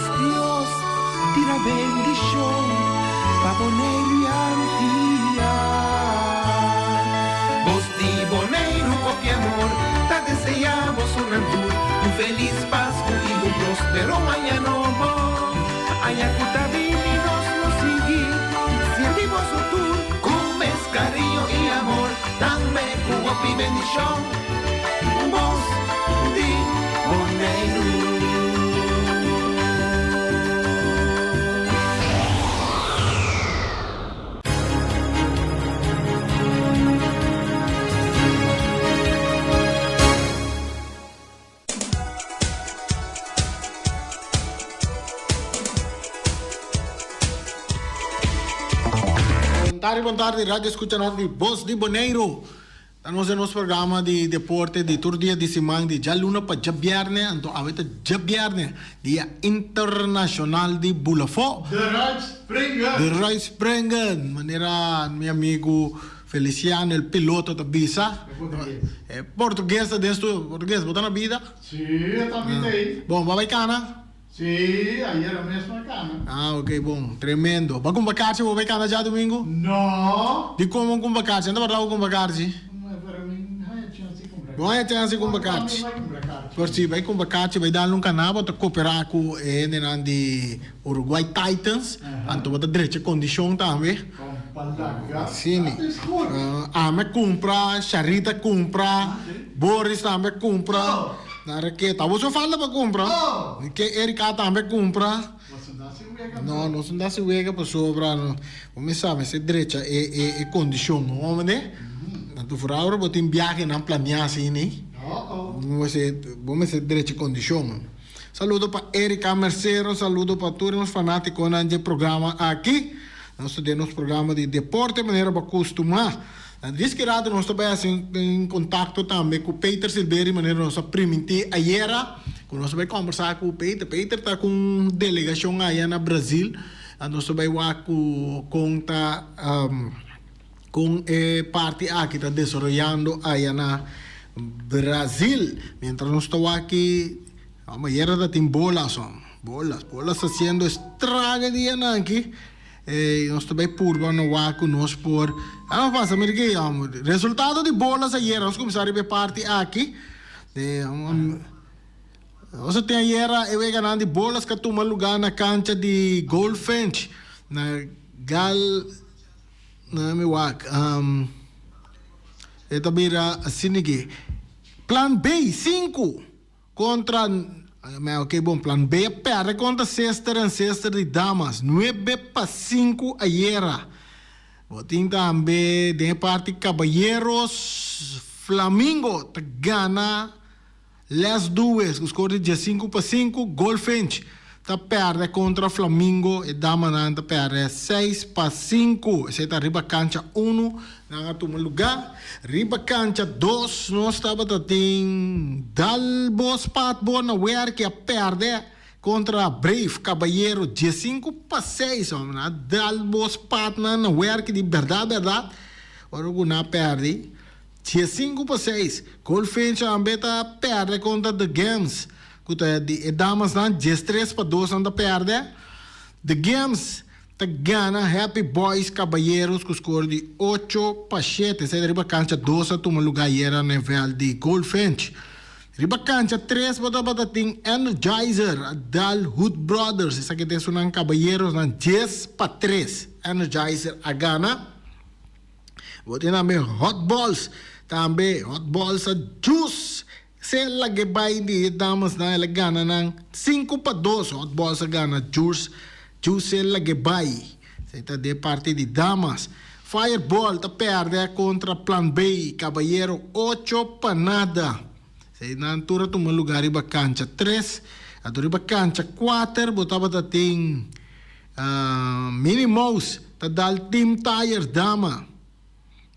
nos Dios tira bendishon pa Boneiru i Antia. Bos di Boneiru kopi amor ta deseá bosonan tur un felis Pasku i un prospero aña nobo. Aña ku ta bini nos lo sigui sirbi boso tur ku mes kariño i amor, tambe ku hopi bendishon. Bos di Boneiru. Bon tardi, bon tardi, radio escuchanan di Bos di Boneiru. Ta nos den nos programa di deporte di tur dia di siman di djaluna pa djabierne, anto awe ta djabierne, dia internacional di bulafó. De Ruit Springen! De Ruit Springen, manera mi amigu Feliciano el piloto ta bisa. E portugues. E portugues ta den studio. Portugues, bo ta na bida? Sí, e ta bida ei. Bon, bo a bai cana? Sí, ayera mes mi a cana. Ah, ok, bon. Tremendo. Bo a cumpra carchi bo bai cana djadumingu? No. Dicon bo cumpra carchi? Anta por ta bo cumpra carchi? Pero mi haña chance di cumpra carchi. Bo haña chance di cumpra carchi? Cuando mi bai cumpra carchi? Por si bai cumpra carchi, bai dal un cana, bo ta coopera cu e hendenan di Uruguay Titans, anto bo ta drecha condicion tambe. Sí, mi. Ami a cumpra, Sharita a cumpra, Boris tambe a cumpra. Na reketa. Abo so falta pa cumpra. Ke Erika tambe a cumpra. No, nos no ta haci wega pasobra bo mi sa mester drecha e e condicion, no hombre? Anto for ahora bo tin biahenan planea asini. Bo mester drecha e condicion. Saludo pa Erika Mercero, saludo pa tur nos fanaticonan dje programa aki. Nos ta den nos programa di deporte manera bo a custuma. Na diski rato nos ta bay haci un contacto tambe cu Peter Silberie manera nos a priminti ayera cu nos ta bay combersa cu Peter. Peter ta cu un delegacion aya na Brazil. Nos ta bay wak cu con ta con e parti aki ta desaroyando aya na Brazil. Mientras nos ta wak aki, ayera ta tin bolas, bolas, bolas ta haciendo estrago dianan aki. Nos ta bay purba no wak cu nos por. A nos pasa, mira ki resultado di bolas ayera. Nos cuminsa riba e parti aki. Nos a tin ayera e weganan di bolas cu a tuma lugar na cancha di Goldfinch na Gal. Na mi wak. E ta bira asina ki. Plan B, sinku kontra, ok bon, Plan B a pèrdè kontra Sester en Sester di Damas, 9-5 ayera. Bo tin tambe den e parti Caballeros, Flamingo ta gana Les Dues ku skor di 15-5, Goldfinch ta pèrdè kontra Flamingo, e damanan ta pèrdè 6-5. Esei ta riba kancha unu nan a tuma lugá. Riba kancha dos nos tabata tin Dalbo Spatbo na wèrki a pèrdè kontra Brave Caballero 15-6. Nan a Dalbo Spatnan na wèrki di bèrdat bèrdat ora ku nan a pèrdè. 15-6, Goldfinch tambe ta pèrdè kontra The Gems, ku ta di e damasnan 13-2 nan ta pèrdè. The Gems ta gana Happy Boys Caballeros ku skor di 8-7. Esei ta riba kancha dos a tuma lugá ayera na e vèlt di Goldfinch. Riba kancha tres bo tabata tin Energizer a dal Hood Brothers, esaki ta esunnan Caballerosnan 10-3 Energizer a gana. Bo tin tambe hot balls, tambe hot balls a juice. Se lag'e bai di e damasnan, el a gana nan 5-2. Hot balls a gana juice, juice se lag'e bai. Esei ta den parti di damas. Fireball ta pèrdè kontra Plan B, Kabayero 8-nada. Esei nan tur a tuma lugá riba kancha tres. Anto riba kancha kuater bo tabata tin. Minnie Mouse ta dal Team Tires dama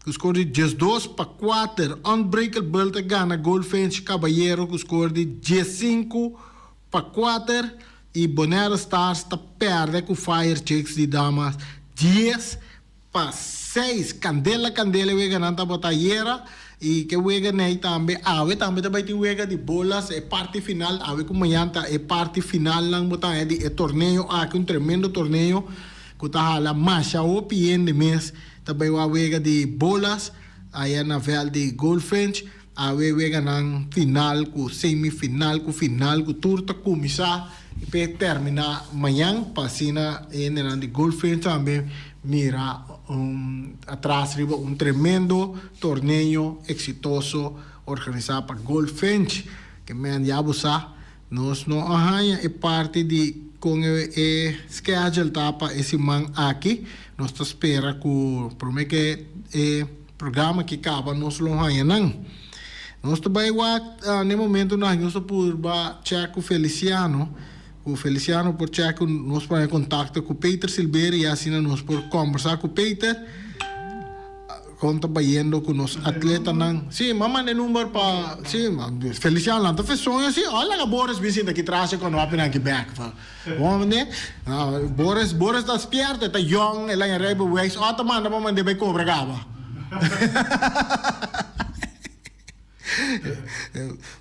ku skor di 12-4. Unbreakable ta gana Goldfinch Caballero ku skor di 15-4 i Bonaire Stars ta pèrdè ku Fire Chicks di dama 10-6. Kandela kandela e weganan tabata ayera. I ke wega nei tambe awe tambe ta bai tin wega di bolas e parti final awe ku mañan ta e parti finalnan bo ta haña di e torneo aki un tremendo torneo ku ta hala masha hopi hende mes ta bai wak wega di bolas aya na vèlt di Goldfinch awe weganan final ku semi final ku final ku tur ta kuminsá i p'e terminá mañan pa asina e hendenan di Goldfinch tambe mira un atras riba un tremendo torneo exitoso organisa pa Goldfinch. Ke men ya bo sa, nos no a haña e parti di con e schedule ta pa e siman aki. Nos ta spera cu prome ke e programa aki caba nos lo haña nan. Nos ta bay wak n'e momentonan aki nos ta purba check cu Feliciano. Ku Feliciano por check ku nos por haña kontakto ku Peter Silberie i asina nos por kombersá ku Peter kon ta bayendo ku nos atletanan. Sí, m'a manda e number pa, sí, Feliciano lanta fe soño sí, ò laga Boris bin sinta aki tras e kono apinan aki bek. Bo mende? Boris, Boris ta spierto, e ta yong, el a haña rijbewijs, ò ta manda pa mand'é bai kobra kaba.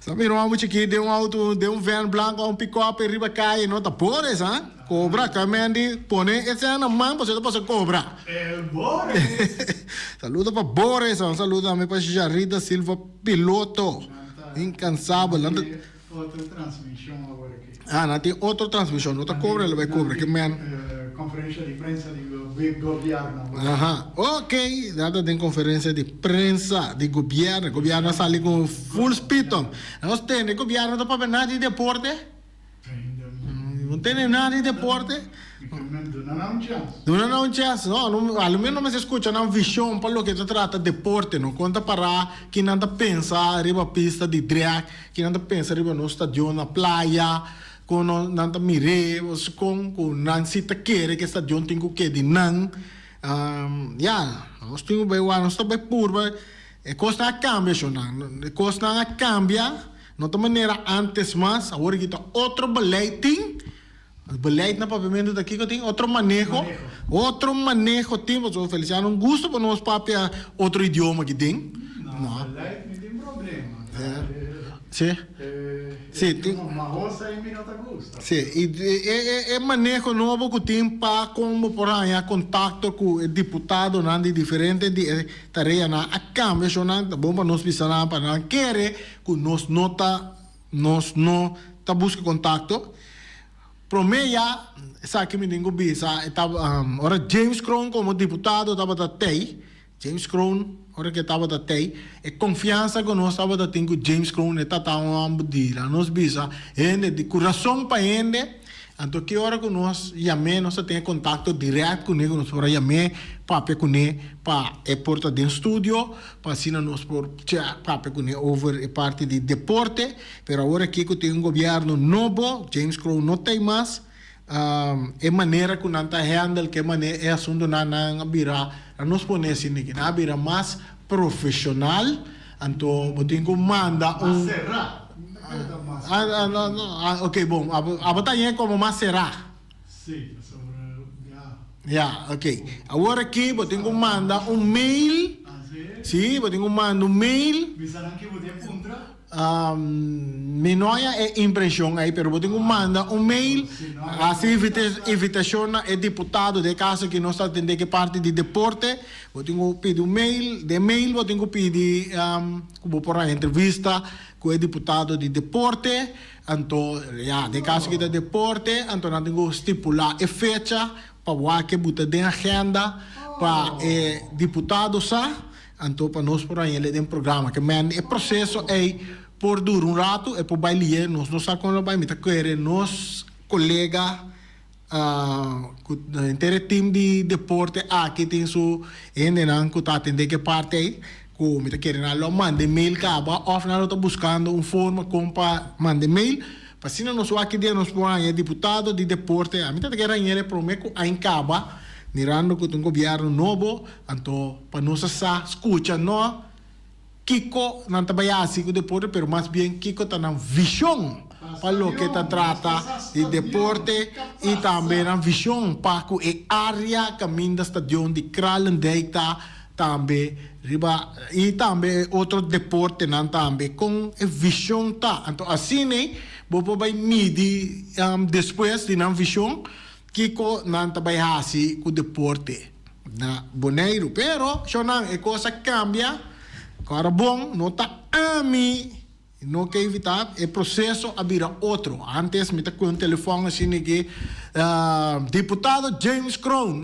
Sa mira un homber chikit den un auto, den un van blanco of un pick-up e riba calle, no ta Boris, ha? Cobra, ca men di pone e cen na man pasobra ta pasa cobra. El Boris! Saludo pa Boris, un saludo tambe pa Jarita Silva Piloto, incansabel. Nan tin otro transmision awor aki. Ah, nan tin otro transmision, no ta cobra, el a bay cobra, ke men. Conferencia di prensa di gobierno. Aha, ok, nan ta den conferencia di prensa di gobierno, gobierno a sali cu full speed tom. Nos tende gobierno ta papia nada di deporte? No tende nada di deporte? Duna nan un chance. Duna nan un chance, no, no, a lo menos mester scucha nan vision pa loke ta trata deporte, no con ta para ki nan ta pensa riba pista di drag, ki nan ta pensa riba nos stadion na playa, Kon nan ta mir'é, kon ku nan si ta kere ku e stadion tin ku kedi nan. Ya, nos tin ku bai wak, nos ta bai purba. E kosnan a kambia shonnan, e kosnan a kambia, no ta manera antes mas, awor aki ta otro beleid tin. Beleid na papiamentu ta kiko tin? Otro maneho, otro maneho tin, pasobra Feliciano un gusto pa nos papia otro idioma aki den. No, beleid mi tin problema. Sí. Sí, tin. Sí, i e maneho nobo ku tin pa kon bo por haña kontakto ku e diputadonan di diferente di e tareanan a kambia shownan, ta bon pa nos bisa nan pa nan kere ku nos no ta nos no ta buska kontakto. Promé ya esaki mi tin ku bisa e ta ora James Kroon komo diputado tabata tei. James Kroon, ora ku e tabata tei, e konfiansa ku nos tabata tin ku James Kroon, e tata un hòmber di la nos bisa hende di kurason pa hende. Anto ki ora ku nos yam'é, nos ta tin e kontakto dirèkt kuné, ku nos por a yam'é, papia kuné pa e por ta den studio, pa asina nos por papia kuné over e parti di deporte. Pero awor aki ku tin un gobièrnu nobo, James Kroon no tei mas. E manera ku nan ta handle ku e manera e asuntunan nan a bira nan nos pone asina aki nan a bira mas profeshonal anto bo tin ku manda un Mas será Ok bon abo ta haña komo mas será. Si pasobra ya. Ya ok awor aki bo tin ku manda un mail si bo tin ku manda un mail. Bisa nan ki bo tin a puntra. Mi no haña e impreshon ei, pero bo tin ku manda un mail, hasi invitashon na e diputado, den e kaso aki nos ta atendé ku e parti di deporte, bo tin ku pidi un mail, den mail bo tin ku pidi ku bo por haña entrevista ku e diputado di deporte, anto ya, den e kaso aki ta deporte, anto nan tin ku stipulá e fecha pa wak e buta den agenda pa e diputado sa. Anto pa nos por hañ'el den programa. Ke men e proseso ei por dura un ratu, e por bai lié, nos no sa kon lo bai. Mi ta kere nos kolega ku henter e tim di deporte aki tin su hendenan ku ta atendé ku e parti ei, ku mi ta kere nan lo manda e mail kaba òf nan lo ta buskando un forma kon pa manda e mail. Pa asina nos wak ki dia nos por haña e diputado di deporte. Ami ta kere hañ'el e promé ku ain kaba, mirando ku ta un gobièrnu nobo. Anto pa nos a sa skucha no kiko nan ta bai hasi ku deporte pero mas bien kiko ta nan vishon pa loke ta trata di deporte i tambe nan vishon pa ku e área kaminda stadion di Kralendijk ta. tambe riba i tambe e otro deportenan tambe kon e vishon ta. Anto asina ei bo por bai midi despues di nan vishon kiko nan ta bai hasi ku deporte na Boneiru. Pero shonnan e kos a kambia, kòrda bon no ta ami. No ke evitá, e proseso a bira otro. Antes mi ta ku un telefòn asina ki, Diputado James Kroon,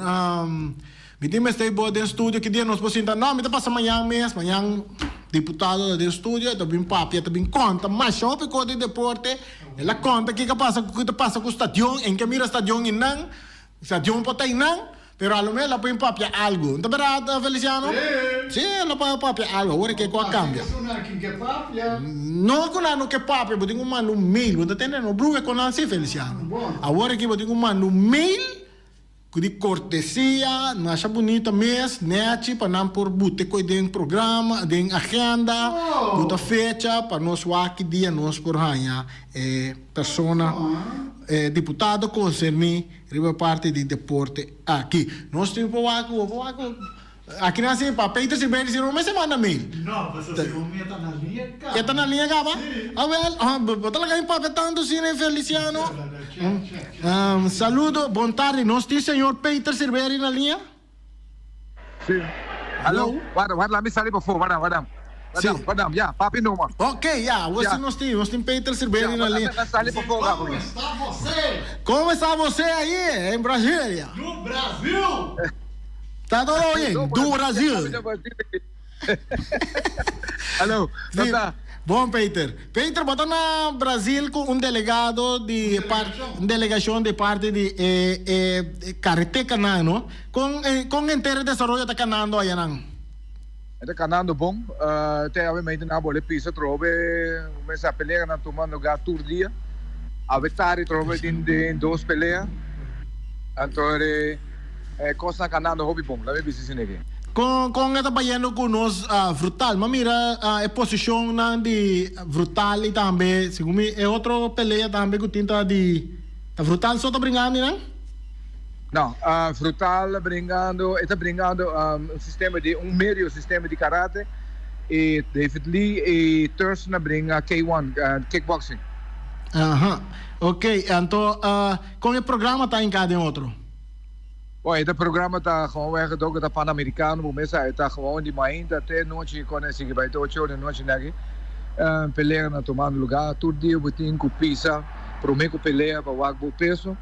mi tin mester bo den studio, ki dia nos por sinta? No, mi ta pasa mañan mes, mañan diputado ta den studio, e ta bin papia, e ta bin konta masha hopi kos di deporte. El a konta kiko a pasa, kiko ta pasa ku stadion, en ke mira stadion einan. Stadion por ta einan, pero a lo mehor el a por papia algo. No ta berdad, Feliciano? Sí. Sí, el a por papia algo. Awor e ke a cambia. Así ku nan ke papia. No ku nan no ke papia, bo tin ku manda un mail. Bo ta tende? No bruhe ku nan si, Feliciano. Awor aki bo tin ku manda un mail ku di kortesia, masha bunita mes, nechi, pa nan por bute koe den programa, den agenda, buta fecha pa nos wak ki dia nos por haña e persona, e diputado konserní riba e parti di deporte aki. Nos tin por wak, bo por wak aki nan si pa Peter Silverio si no mester manda mail. No, pasobra si bo mi e ta na liña kaba. E ta na liña kaba? Si. Awel, bo ta laga mi papia tantu asina Feliciano. Saludo, bon tardi. Nos tin señor Peter Silverio na liña? Sí. Aló, warda, warda, laat mi sali pafó, warda, warda. Warda, Sí. warda, ya, papi numa. Ok, ya, awor Ya. sí nos tin, nos tin Peter Silverio Ya, na warda, liña. laat mi sali pafó, Como gabriel. está você? Como está você aí em Brasília? Do Brasil! Tá todo bien? No, Do Brasil. Aló, Sí. ta? Bon, Peter. Peter, bo ta na Brasil ku un delegado di par, un delegashon di parti di e e karete kanan, no? Kon kon henter e desaroyo ta kanando ayanan? E ta kanando bon. Te awe mente nan a bole pisa trobe mesa peleanan tuma lugar tur dia. Awe tardi trobe tin den dos pelea. Anto e kosnan kanando hopi bon, laat mi bisa asina aki. Kon kon e ta bayendo ku nos Vrutaal? Mi a mira e posishonnan di Vrutaal i tambe segun mi e otro pelea tambe ku tin ta di ta Vrutaal so ta bringando einan? No, Vrutaal a bringando e ta bringando un sistema di un medio sistema di karate i David Lee i Thurston a bringa K-one, kickboxing. Aha, ok, anto kon e programa ta hinká den otro? Bon, e ta programa ta gewoonweg dor ku ta Panamericano, bo mes sa e ta gewoon di mainta te nochi kon e sigui bai te ocho or di nochi naki. Pelea na tumando lugar tur dia bo tin ku pisa prome ku pelea pa wak bo peso,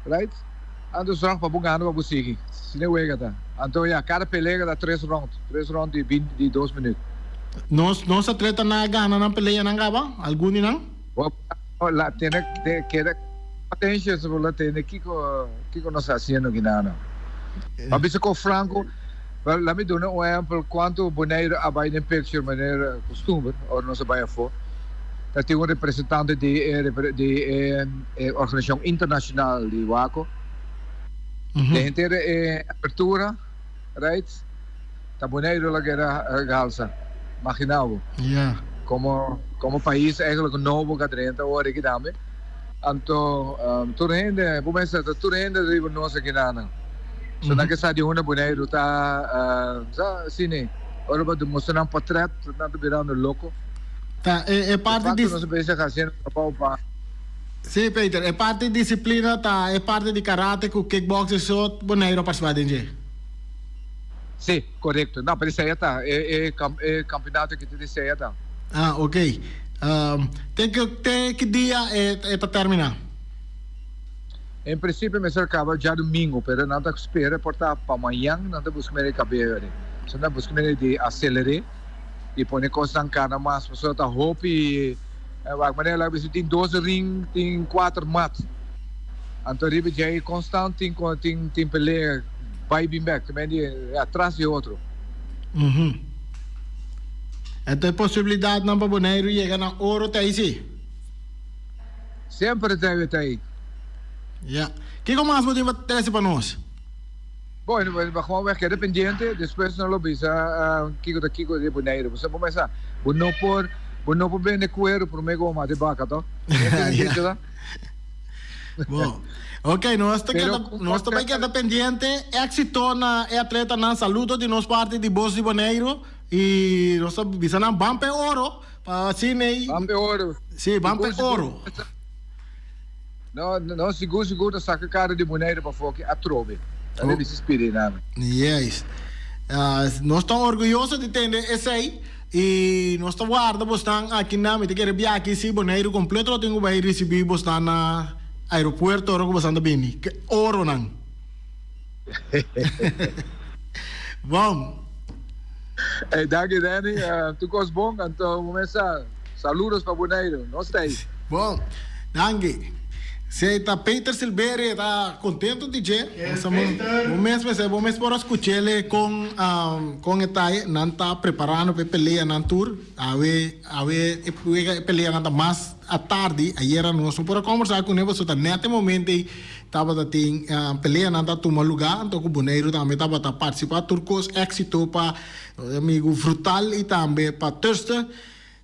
right? Anto zorg pa bo gana pa bo sigui, asina e wega ta. Anto ya, kada pelea ta tres round, tres round di binti di dos minuut. Nos nos atletanan a gana nan peleanan kaba? Algun di nan? Bo la tene keda atencia bo la tene kiko kiko nos ta haciendo aki nan. Pa bisa con franco la mi duna un ehempel cuanto Bonaire a bay den picture manera costumber ora nos a bay afo ta tin un representante di e di e organisacion internacional di Waco den henter e apertura right Ta Boneiru la keda halsa. Magina bo. Como como pais eigenlijk nobo ka drenta ora aki tambe. Anto tur hende, bo mester ta tur hende riba nos aki nan. So nan ke sa di unda Boneiru ta sa asina. Ora bo mustra nan portret nan ta birando loko. Ta e parti di. De facto nos a bezig haciendo trabou pa. Si Peter, e parti disciplina ta e parti di karate ku kickboxing so Boneiru a participa den dje. Sí, korekto. No, pero esei a ta. E, e, e kampeonato aki ta di esei a ta. Ah, ok. Te ki, te ki dia e, e ta terminá? En prinsipio mester kaba djadumingu, pero nan ta spera por ta pa mañan, nan ta buska manera di kab'é ori. So nan ta buska manera di aseler'é i pone kosnan kana mas, pasobra ta hopi, wak manera laga bisa tin dos ring, tin kuater mat. Anto riba djei konstant tin tin tin pelea bai bin bek, te men di atras di otro. Uhum. Anto e posibilidadnan pa Boneiru yega na oro ta ei si? Semper ta ta ei. Ya. Kiko mas bo tin pa trese pa nos? Bueno, bo gewoon weg keda pendiente, despues nos lo bisa kiko ta kiko di Boneiru. Pasobra bo mester sa, bo no por bo no por bende kueru prome ku bo mata e baka, to? Ya. Bon. Ok, nos ta Pero keda, nos ta bai keda pendiente. Éxito na e atletanan. Saludo di nos parti di Bos di Boneiru. I nos ta bisa nan ban p'e oro pa asina ei. Ban p'e oro. Sí, ban p'e oro. No, no, sigur sigur ta saka kara di Boneiru pafó ki atrobe. Ta debe si spiri nan. Yes. Nos ta orguyoso di tende esei i nos ta warda bosnan aki na mi ta kere bia aki si Boneiru kompleto lo tin ku bai risibí bosnan na aeropuerto ora ku bosnan ta bini. Ke oronan. Bon. Ey, danki Danny. Tur kos bon, anto bo mes sa. Saludos pa Boneiru. Nos ta ey. Bon. Danki. Si ta Peter Silberie ta contento di dje. Bo mes mester, bo mes por a scuchele con con e ta e. Nan ta preparando pa e pelea nan tur. Awe, awe e wega e peleanan ta mas atardi. Ayera nos no por a conversa cune pasobra ta net e momento ey Tabata tin peleanan ta tuma lugá, anto ku Boneiru tambe tabata partisipá. Tur kos éksito pa nos amigu Frutal i tambe pa Thurston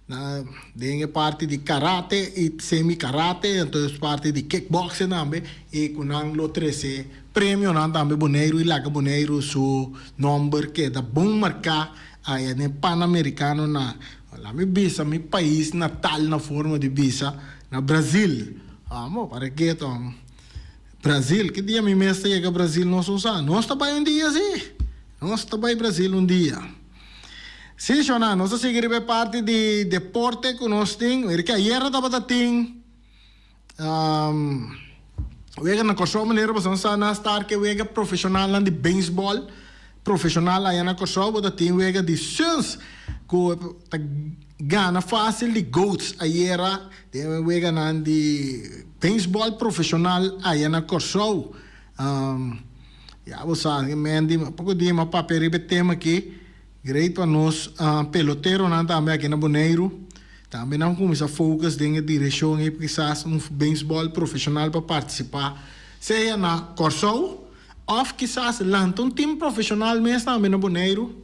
na den e parti di karate i semi karate, anto e parti di kickboxing tambe i ku nan lo trese premionan tambe Boneiru i laga Boneiru su nòmber keda bon marká aya den Panamerikano na lami bisa mi pais natal na forma di bisa na Brazil. Amo, para ke to? Brazil, ki dia mi mes ta yega Brazil nos no sa. Nos ta bai un dia si. Nos ta bai Brazil un dia. Si, Shona, nos ta sigui riba e parti di deporte ku nos tin. Mira ke ayera tabata tin wega na Kòrsou manera boso sa na star ke wega profeshonalnan di beisbòl profeshonal aya na Kòrsou bo ta tin wega di Suns ku ta Gana fácil di Goats ayera den e weganan di beisbòl profeshonal aya na Kòrsou. Ya bo sa, Mandy, poko dia mi a papia riba e tema aki. Great pa nos peloteronan tambe aki na Boneiru. Tambe nan kuminsá focus den e direkshon ei kisas un beisbòl profeshonal pa partisipá sea na Kòrsou òf kisas lanta un tim profeshonal mes tambe na Boneiru.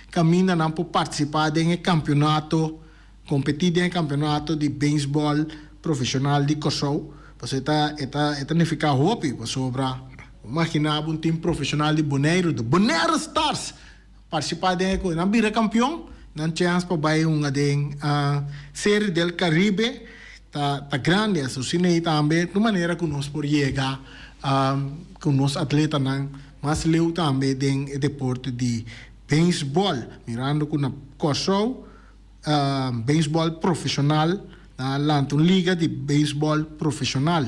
Kaminda nan por partisipá den e kampionato, kompetí den e kampionato di beisbòl profeshonal di Kòrsou. Pasobra e ta e ta e ta nifiká hopi, pasobra bo maginá bo un tim profeshonal di Boneiru, de Bonaire Stars, partisipá den e ku nan bira kampion, nan chèns pa bai hunga den Serie del Caribe ta ta grandi. Asina ei tambe un manera ku nos por yega ku nos atletanan. Mas leu tambe den e deporte di beisbòl, mirando ku na Kòrsou beisbòl profeshonal nan a lanta un liga di beisbòl profeshonal.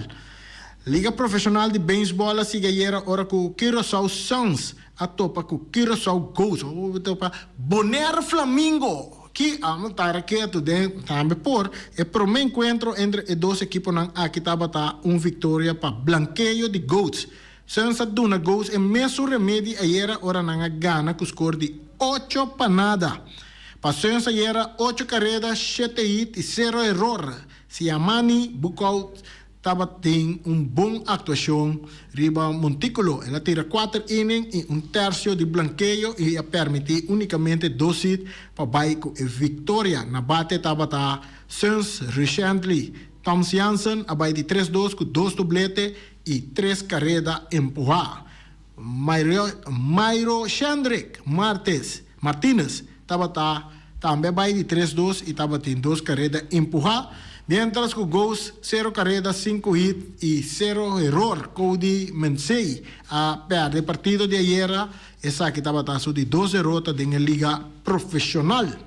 Liga profeshonal di beisbòl a sigui ayera ora ku Curaçao Suns a topa ku Curaçao Ghosts, a topa Bonaire Flamingo ki a ta raketu den tambe por e promé enkuentro entre e dos ekiponan aki tabata un viktoria pa blankeo di Goats. Suns a duna Goes e mesun remedi ayera ora nan a gana ku skor di ocho pa nada. Pa Suns ayera ocho kareda, shete hit i sero eror. Siamani Boekhoudt tabatin un bon aktuashon riba montíkulo. El a tira kuater inning i un tersio di blankeo i a permití únikamente dos hit pa bai ku e viktoria. Na bate tabata Suns Rushendley Toms Jansen a bai di tres dos ku dos doblete i tres kareda empuhá. Mairo Shendrick Martes, Martinez, tabata tambe a bai di tres dos i tabatin dos kareda empuhá, miéntras ku Goes sero kareda, sinku hit i sero eror. Cody Mensey a pèrdè partido di ayera, esaki tabata su di dos derota den e liga profeshonal.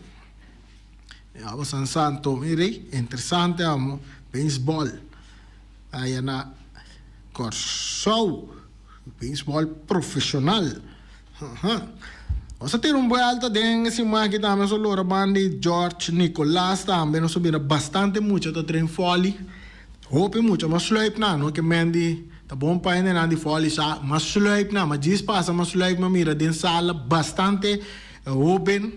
Abo San Santo, mira, interesante amo, beisbòl. Aya na Kòrsou, beisbòl profeshonal. Nos a tira un buèlta den e siman aki tambe nos a lora ban di George Nicolaas tambe nos a bira bastante mucha ta train fòli. Hopi mucha, mas sluip nan, no ke men di ta bon pa hendenan di fòli sa, mas sluip nan, mas djis pasa mas sluip mi a mira den sala bastante hoben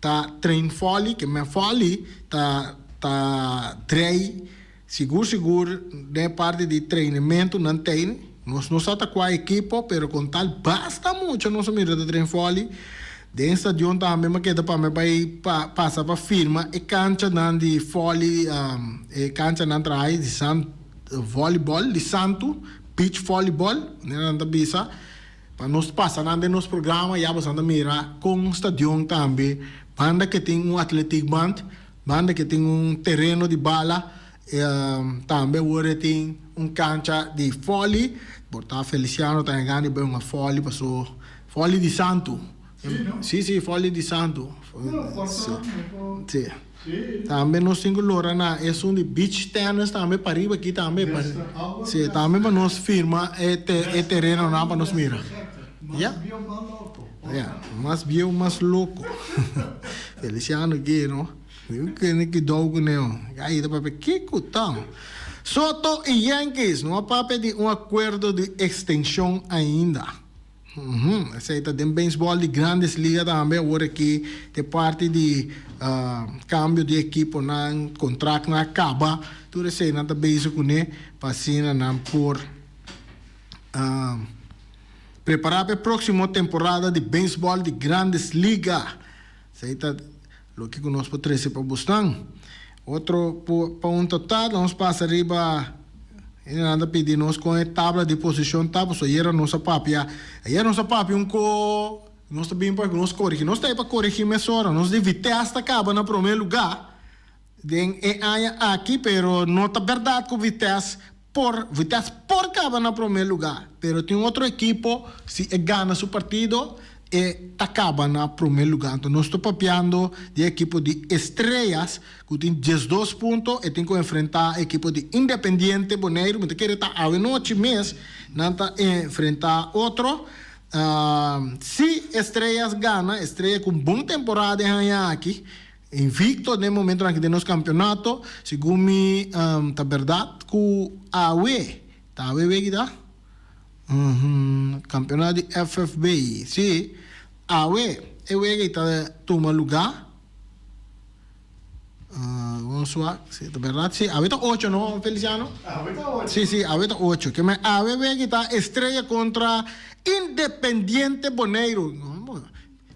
ta train fòli, ke men fòli ta ta drei. Sigur sigur den e parti di trainementu nan tei, nos no sa ta kua ekipo pero kon tal basta mucha nos a mira ta train vòli. Den stadion tambe mi a keda pa mi bai pa pasa pa firma e kanchanan di vòli e kanchanan traha di San. volleyball di santu, beach volleyball, manera nan ta bisa, pa nos pasa nan den nos programa ya boso nan ta mira kon stadion tambe banda ke tin un atletiekband, banda ke tin un tereno di bala, tambe awor e tin un kancha di volley, por ta Feliciano ta gana di bai hunga volley paso volley di santu. Sí, sí, volley di santu. Sí. Tambe nos tin ku lora na esun di beach tennis tambe pariba aki tambe. Sí, tambe pa nos firma e e terenonan pa nos mira. Ya. Ya, mas bieu mas loko. Feliciano aki no. Kende ki dou ku neo. Ai ta papia kiko ta. Soto i Yankees no a papia di un akuerdo di ekstenshon ainda. Esei ta den beisbòl di Grandes Liga tambe awor aki te parti di kambio di ekiponan, kontraktnan a kaba, tur eseinan ta bezig kuné pa asina nan por prepará pa e próksimo temporada di beisbòl di Grandes Liga. Esei ta loke ku nos por trese pa bosnan. Otro pa un total nos pasa riba hendenan ta pidi nos kon e tabla di posishon ta pasobra ayera nos a papia ayera nos a papia un ko nos ta bin pa nos korigi nos ta e pa korigi mesora nos di Vitesse ta kaba na prome luga den e aña aki pero no ta berdad ku Vitesse por Vitesse por kaba na prome luga pero tin otro ekipo si e gana su partido e ta kaba na prome luga. Anto nos ta papiando di e ekipo di Estrellas ku tin 12 punto e tin ku enfrenta e ekipo di Independiente Boneiru mi ta kere ta awe nochi mes nan ta enfrenta otro si Estrellas gana Estrella ku un bon temporada e haña aki Invicto den momentonan aki den nos campeonato, segun mi ta berdad cu awe, ta awe weki ta? Campeonato di FFB, si, awe e wega ta tuma luga, nos wak si ta berdad, si awe ta ocho no Feliciano? Awe ta ocho. Si, si, awe ta ocho, ke men awe weki ta Estrella contra Independiente Boneiru.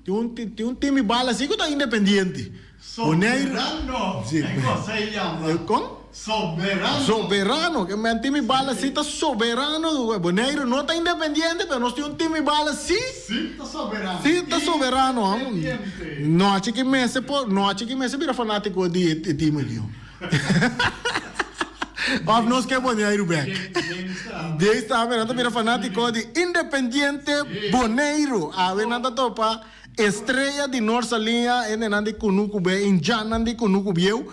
Tin un tin un team di bala así ku ta independiente. Boneiru. Soberano. Sí. E kos ei yama. Kon? Soberano. Soberano. Ke men team di bala así ta soberano. Boneiru no ta independiente pero nos tin un team di bala así. Sí ta soberano. Sí ta soberano. Independiente. No a chiki mester por no a chiki mester bira fanátiko di e team aki. Of nos ke Boneiru bek. James tambe nan ta bira fanátiko di Independiente Boneiru. Awe nan ta topa Estrella di Noord Saliña, hendenan di Kunuku Be, indjannan di Kunuku Bieu.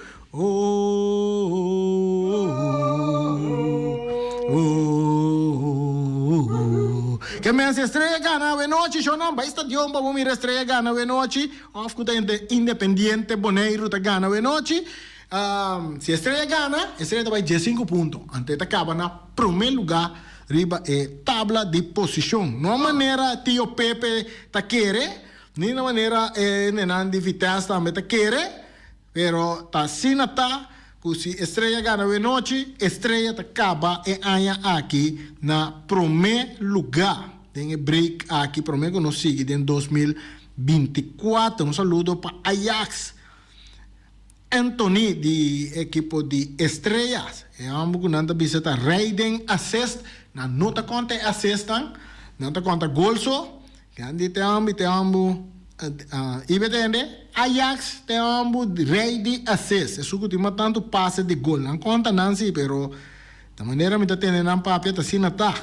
Ke men si Estrella gana awe nochi, shownan bai stadion pa bo mira Estrella gana awe nochi. Of ku ta Independiente Boneiru ta gana awe nochi. Si Estrella gana, Estrella ta bai diesinku punto, anto e ta kaba na promé lugá riba e tabla di posishon. No manera Tio Pepe ta kere, ni na manera e hendenan di Vitesse tambe ta kere, pero ta asina ta ku si Estrella gana awenochi, Estrella ta kaba e aña aki na promé lugá den e break aki promé ku nos sigui den 2024. Un saludo pa Ajax. Anthony di ekipo di Estrellas. E homber ku nan ta bisa ta rei den assist. Nan no ta konta e assistnan, nan ta konta gol so. Nan di te homber i te homber i bo tende Ajax te homber rei di assist. Esun ku tin mas tantu pase di gol. Nan konta nan si pero ta manera mi ta tende nan papia ta asina ta.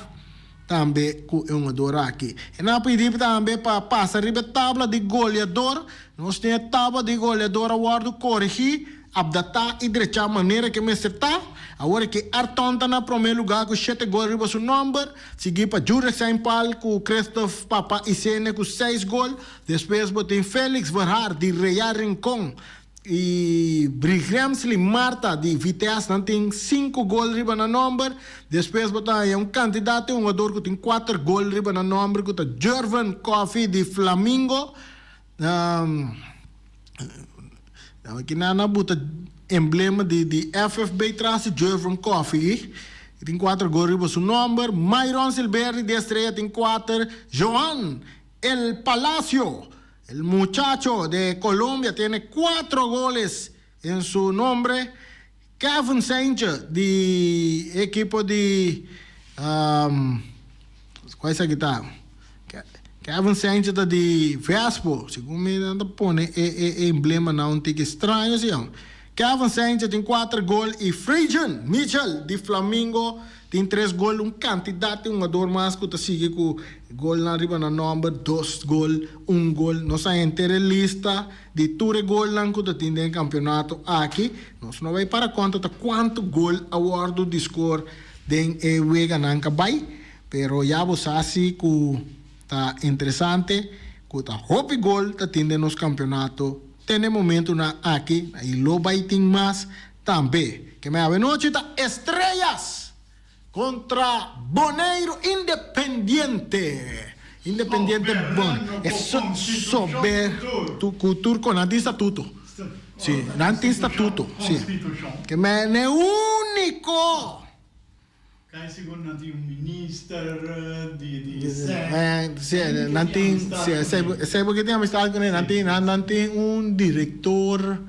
Tambe ku e hungador aki. E nan a pidi tambe pa pasa riba e tabla di goleador. Nos tin e tabla di goleador a wòrdu korigí, apdatá i drechá manera ku e mester ta. Awor aki Arton ta na promé lugá ku shete gol riba su nòmber, siguí pa Jurek Sainpal ku Christoph Papa Isene ku seis gol. Despues bo tin Felix Verhaar di Real Rincon I Brigramsley Martha di Vitesse nan tin sinku gol riba nan nomber. Despues bo ta haña un kantidat di hungador ku tin kuater gol riba nan nomber ku ta Jervin Coffie di Flamingo. Kinan a buta emblema di di FFB tras di Jervin Coffie. E tin kuater gol riba su nomber. Myron Silberry di Estrella tin kuater. Johan El Palacio. El muchacho de Colombia tiene cuatro goles en su nombre. Kevin Saintje di ekipo di Kua esaki ta? Kevin Saintje ta di Vespo. Segun mi nan ta pone e e emblemanan un tiki straño si. Kevin Saintje tin kuater gol i Frejan Mitchell di Flamingo tin tres gol. Un kantidat di hungador mas ku ta sigui ku golnan riba nan nòmber, dos gol, un gol. Nos a henter e lista di tur e golnan ku ta tin den e kampionato aki. Nos no bai para konta ta kuantu gol a wòrdu di skor den e weganan ka bai, pero ya bo sa si ku ta interesante ku ta hopi gol ta tin den nos kampionato te n'e momentunan aki i lo bai tin mas tambe. Ke mei awenochi ta Estrellas kontra Boneiru Independiente. Independiente Bon e sober ku tur kon nan tin statuto. Si, nan tin statuto, si. Ke men e úniko. Kai sigur nan tin un minister di di sèn. Si, nan tin, si, esei bo ke tin amistad kuné, nan tin, nan tin un direktor,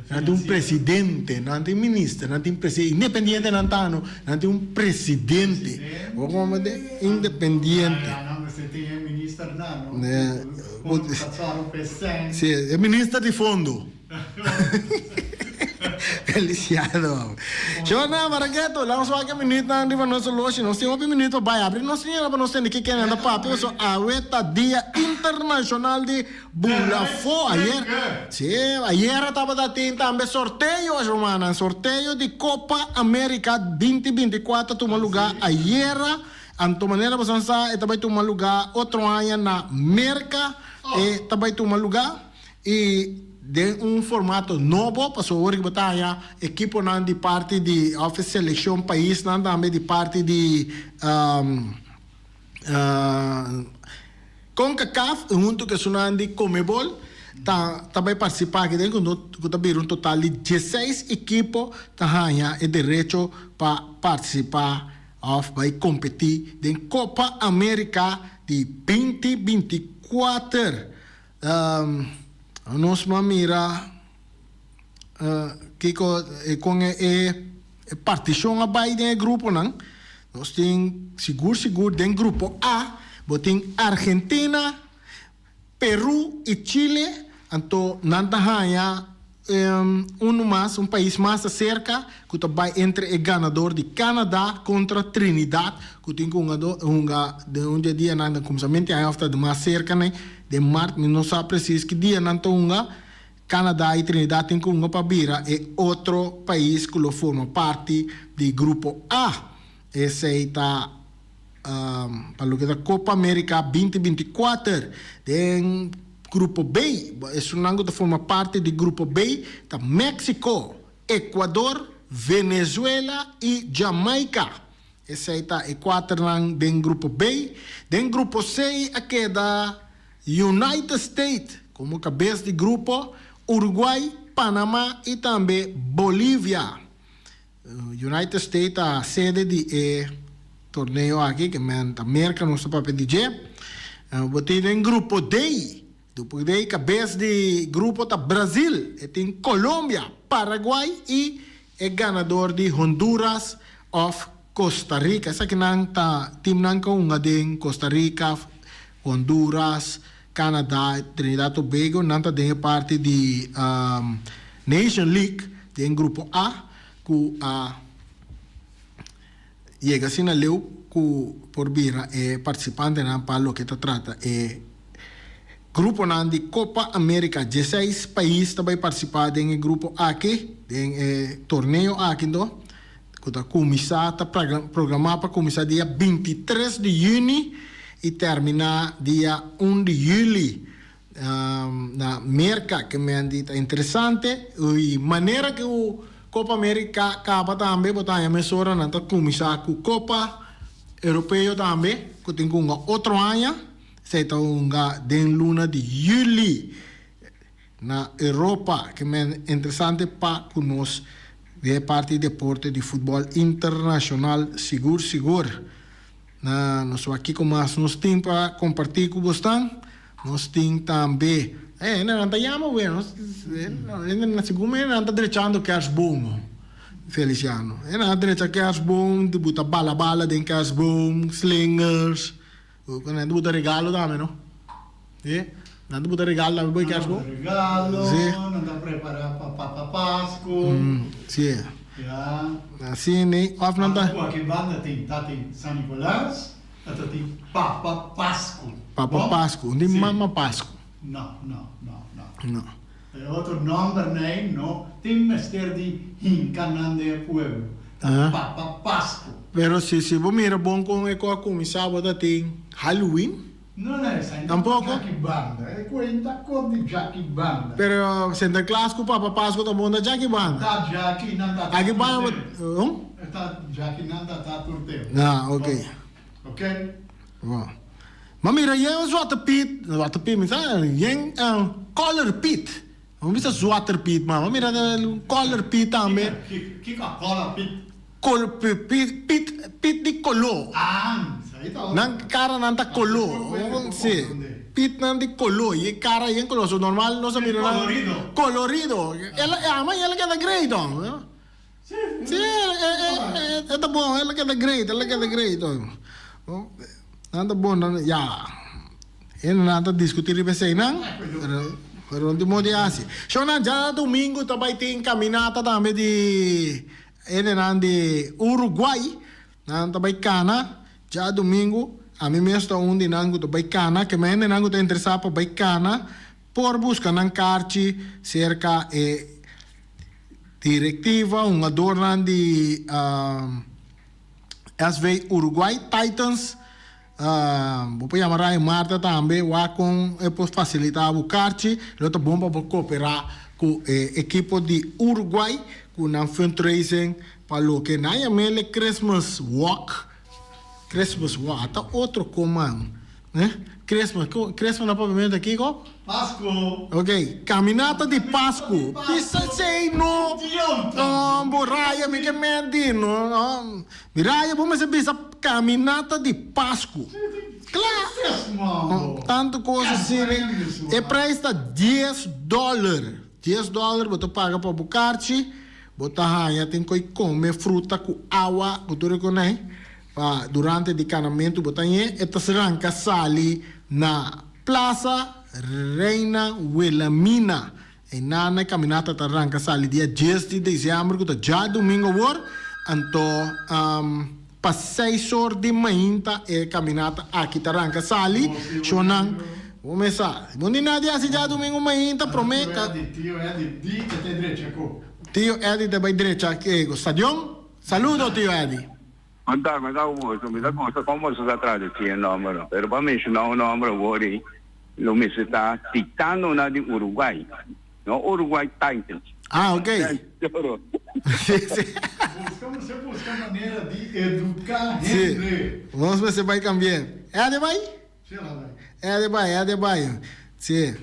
nan tin un presidente, nan tin minister, nan tin presidente, independiente nan ta no, nan tin un presidente. Bo komo de independiente. Nan mester tin e ministernan no. Sí, e minister di fondo. Feliciano. Shona, Maraketo, laat ons wak e minuutnan riba nos horloge. Nos tin hopi minuut pa bai. Abri nos liñanan pa nos tende ke kende ta papia. Pasobra awe ta Dia Internacional di Bulafó. Ayer, sí, ayer tabata tin tambe sorteo, rumannan. Sorteo di Copa America 2024 a tuma lugar ayera. Anto manera boso sa e ta bai tuma lugá otro aña na Merka, e ta bai tuma lugá i den un formato nobo, pasobra ora ku bo ta haña ekiponan di parti di òf e selekshon paisnan tambe di parti di Concacaf huntu ku esunnan di Comebol ta ta bai partisipá aki den ku no ku ta bira un total di dieseis ekipo ta haña e derecho pa partisipá Of bai kompetí den Kopa Amerika di 2024. Nos a mira kiko kon e partishon a bai den e gruponan. Nos tin sigur sigur den grupo A bo tin Argentina, Peru i Chile, anto nan ta haña unu mas, un pais mas aserka ku ta bai entre e ganador di Canada kontra Trinidad ku tin ku hunga den un di e dianan den kumsamentu di aña òf ta mas serka nei den mart, mi no sa presis ki dia nan ta hunga. Canada i Trinidad tin ku hunga pa bira e otro pais ku lo forma parti di grupo A. Esei ta. Pa loke ta Copa America 2024 den Grupo B, esunnan ku ta forma parti di Grupo B ta Mexico, Ecuador, Venezuela i Jamaica. Esei ta e kuaternan den Grupo B. Den Grupo C a keda United States komo kabes di grupo, Uruguay, Panama i tambe Bolivia. United States ta sede di e torneo aki, ke men ta Merka nos ta papia di dje. Bo tin den grupo D, grupo D kabes di grupo ta Brazil, e tin Colombia, Paraguay i e ganador di Honduras of Costa Rica. Esakinan ta teamnan ku a hunga den Costa Rica, Honduras, Canada, Trinidad Tobago, nan ta den e parti di Nation League den grupo A ku a yega asina leu ku por bira e partisipantenan pa loke ta trata e gruponan di Copa America. Dieseis pais ta bai partisipá den e grupo aki, den e torneo aki anto ku ta kuminsá ta programá pa kuminsá dia 23 di yüni i terminá dia 1 di yüli na Merka. Ke men di ta interesante i manera ku Kopa Amerika kaba tambe bo ta haña mesora nan ta kuminsá ku Kopa Europeo tambe ku tin ku hunga otro aña, esei ta hunga den luna di yüli. Na Europa, ke men interesante pa ku nos den e parti deporte di futbòl internashonal sigur sigur. Na nos wak kiko mas nos tin pa kompartí ku bosnan. Nos tin tambe, e hendenan ta yama wea, nos, hendenan segun mi hendenan ta drechando kerstboom. Feliciano. E nan a drecha kerstboom, di buta bala bala den kerstboom, slingers. Nan ta buta regalo tambe no. Si, nan ta buta regalo tambe bo e kerstboom. Nan ta buta regalo, Si. nan ta prepara pa Papa Pascu. Si. Ya. Asina ne, of nan ta. Ku aki banda tin, ta tin San Nicolas, ta tin Papa Pascu. Papa Pascu, un di Mama Pascu. No, no, no, no. No. E otro nomber nei no tin mester di hinca nan den e pueblo. Ta Papa Pascu. Pero si si bo mira bon con e co a cuminsa bo ta tin Halloween? No, no, esai no Tampoco? Jackie Banda. E cuenta con di Jackie Banda. Pero Sinterklaas cu Papa Pascu ta bon ta Jackie Banda? Ta Jackie nan ta Aki banda turteo. bo, E ta Jackie nan ta ta turteo. Ah, ok. Ok? Bon. Ma mira yen Zwarte Piet, Zwarte Piet mi sa yen Color Piet. Mi bisa Zwarte Piet ma mi mira Color Piet tambe. Kiko a Color Piet? Color Piet, Piet, Piet di color. Ah, esei ta otro. Nan cara nan ta color. Si, Piet nan di color y e cara yen color. So normal nos a mira nan. Colorido. Colorido. El a ama y el a keda great don. Si, e ta bon, el a keda great, el a keda great. Nan ta bon, nan, ya. Hende nan ta diskutí riba eseinan, pero, pero no tin modo di hasi. Shownan, djadumingu ta bai tin kaminata tambe di hendenan di Uruguay. Nan ta bai kana djadumingu. Ami mes ta un di nan ku ta bai kana. Kema hendenan ku ta interesá pa bai kana por buska nan karchi serka e Direktiva, hungadornan di SV Uruguay Titans, bo por yama Ryan Marta tambe, wak kon e por fasilita bo karchi, lo ta bon pa bo koperá ku e ekipo di Uruguay ku nan fundraising pa loke nan yam'el e Christmas Walk. Christmas walk, ata otro kon man. Eh? Christmas, Christmas na papiamento ta kiko? Pascu. Ok, caminata di Pascu. Bisa esey no. No, bo raya mi ke menti no. No. Mi raya bo mester bisa caminata di Pascu. Claro. Tanto cos asina. E prijs ta dies dollar. Dies dollar bo ta paga pa bo karchi. Bo ta haña tin ko'i come fruta cu awa cu tur e conai. Pa durante di kanamentu bo ta ñe e ta ranka sali na Plaza Reina Wilhelmina. Einan e kaminata ta ranka sali dia dies di desiember ku ta djadumingu awor. Anto pa seis or di mainta e kaminata aki ta ranka sali. Shownan bo mesa bo ni na di hasi djadumingu mainta prome ka. Tio Eddy di e ta drecha ku. Tio Eddy ta bai drecha ku stadion. Saludo Tio Eddy. Conta, mi ta gosa, mi ta gosa con boso ta traduci e nomber, pero pa menciona un nomber awor ei, lo mester ta Titanonan di Uruguay, no Uruguay Titans. Ah, ok. Sí, sí. Busca, mester busca manera di educa hende. Sí, nos mester bai cambia. E a de bai? Sí, el a bai. E a de bai, e a de bai. Sí.